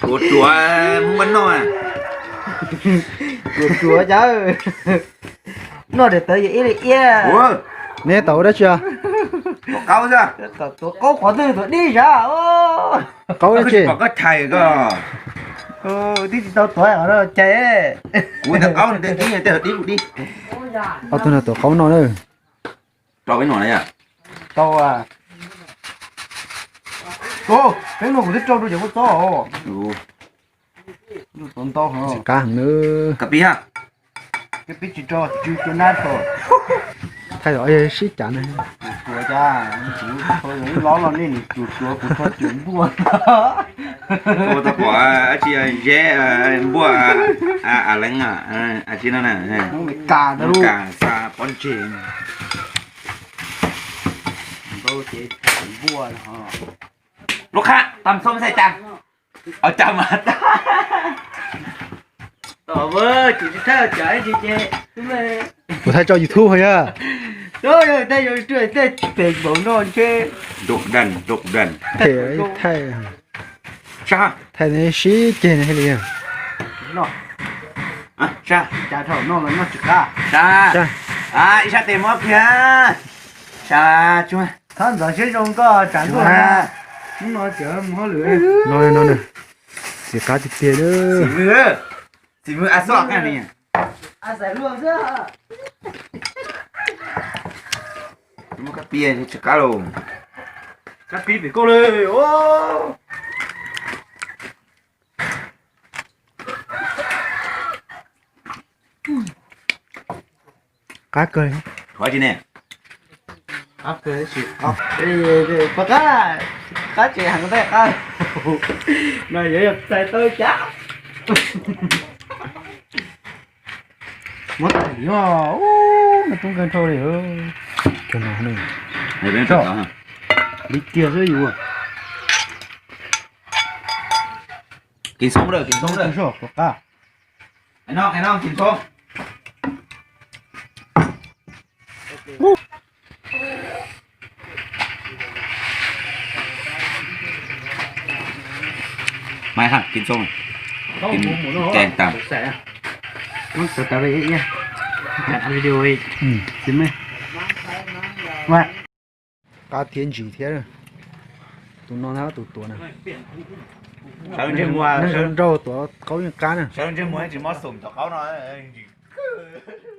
Ruam ruam, muab noj. Ruam ruam cas. Noj daim tawv yog ib li iab. Neb tau dab tsi? Tuav qaub xwb. Tuav qaub qhov twg tuav dib sav. Qaub dab tsi? Pom koj thais ko. Twb tsis tau tuav os cais. Kuv ntawm qaub tej dib, tej dib kuv dib. Ob tug no tuav qaub no na. Rau peb no na yom. Tau. Peb no kuv twb rau rau cov kua txob os. Ntau heev. Qab heev na. Kab pib ha. Kab pib tsis rau, tsis rau nab tau. Thaij los sib cav na. Kuv tuav cas, kuv los los nej nws tuav tuav kuv txhob tuav npuaj. Kuv tau pom dab tsi zeb npuaj a leeb a tsi no na. Kas xa pob ntseg. Lub qhab tam xom xai tas. Os cas mas tas. Kuv thaij tso YouTube yog. Tej pem npaum no ntshe. Dum dam dum dam. Thaij, thaij sib ceg ne li. Ib sab tes muab kiag. Sab tsuag. Thov ntxov siab zoo koj tsam ntuj. Hnub no cov mus hauj lwm. No no, txiv qab tiag tiag. Txiv mwg, txiv mwg a xoj kaj ni. Muab kab pib tsis qab lauj. Kab pib pem koj li. Qab kawg. Qab tsis ne? Qab kawg, qab, qab tsis heev tab qab. No yuav yog txais tau cas. Muab tas li os, me tub nkeeg rau li. Cov no, li tiag xwb yus. Kim Xoob lawm, Kim Xoob lawm. Qab no, qab no Kim Xoob. Maiv ha, Kim Xoob, Kim Xoob tas. Muab tawv tawv li ib, video. Qab thiab ntsim thiab. Tus no tus tuav na. Sawv ntsej muag, sawv nraug tuav qaub yeej qab na. Sawv ntsej muag tsis mob xum tom qaub no, ntsim kawg.